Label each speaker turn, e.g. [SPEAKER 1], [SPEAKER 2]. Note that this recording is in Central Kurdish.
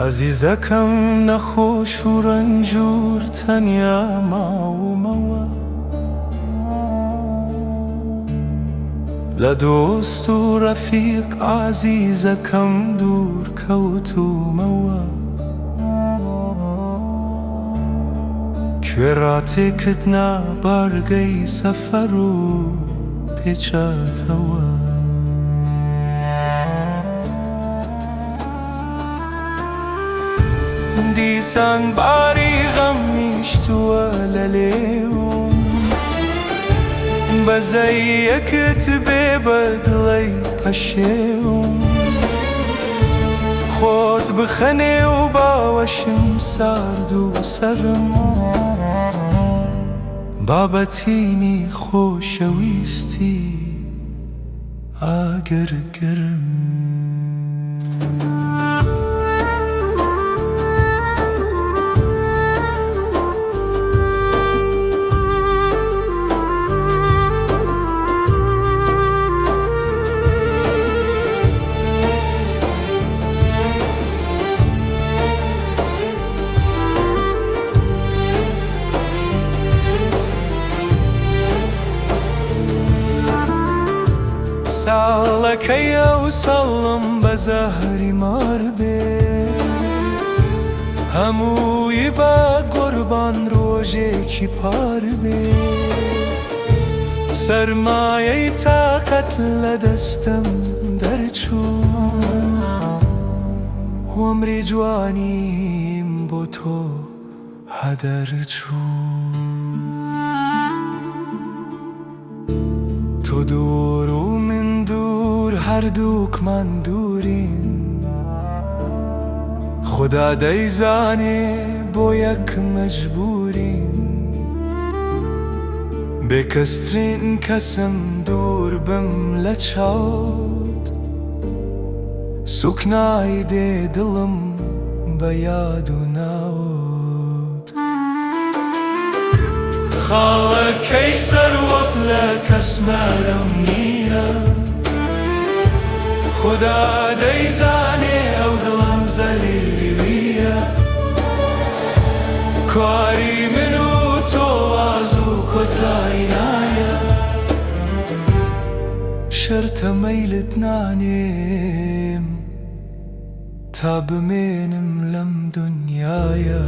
[SPEAKER 1] ئازیزەکەم نەخۆش و ڕەنجوور تەنیا ماومەوە لە دۆست و ڕەفیق ئازیزەکەم دوور کەوتوومەوە کوێ ڕاتێکت نا بارگەی سەفەر و پێچاتەوە. دیسان باری غەم نیشتووە لە لێوم بەزەیەکت بێ بە دڵەی پەشێوم خۆت بخە نێو باوەشم سارد و سەرم بابەتینی خۆشەویستی ئاگر گەرم. ساڵەکەی ئەو ساڵم بە زەهری مار بێ هەمووی بە قوربان ڕۆژێکی پار بێ سەرمایەی تاقەت لە دەستم دەرچوو عومری جوانیم بۆ تۆ هەدەر چوو. تۆ دوور و من دوور هەردووکمان دوورین خودا دەیزانێ بۆ یەک مەجبوورین بێکەسترین کەسم دوور بم لە چاوت سوکنایی دێ دڵم بە یاد و ناوت. خاڵەکەی سەروەت لە کەس مەرم نییە خودا دەیزانێ ئەو دڵم زەلیلی وییە کاری من و تۆ واز و کۆتایی نایە شەرتە مەیلت نانێم تا بمێنم لەم دونیایە.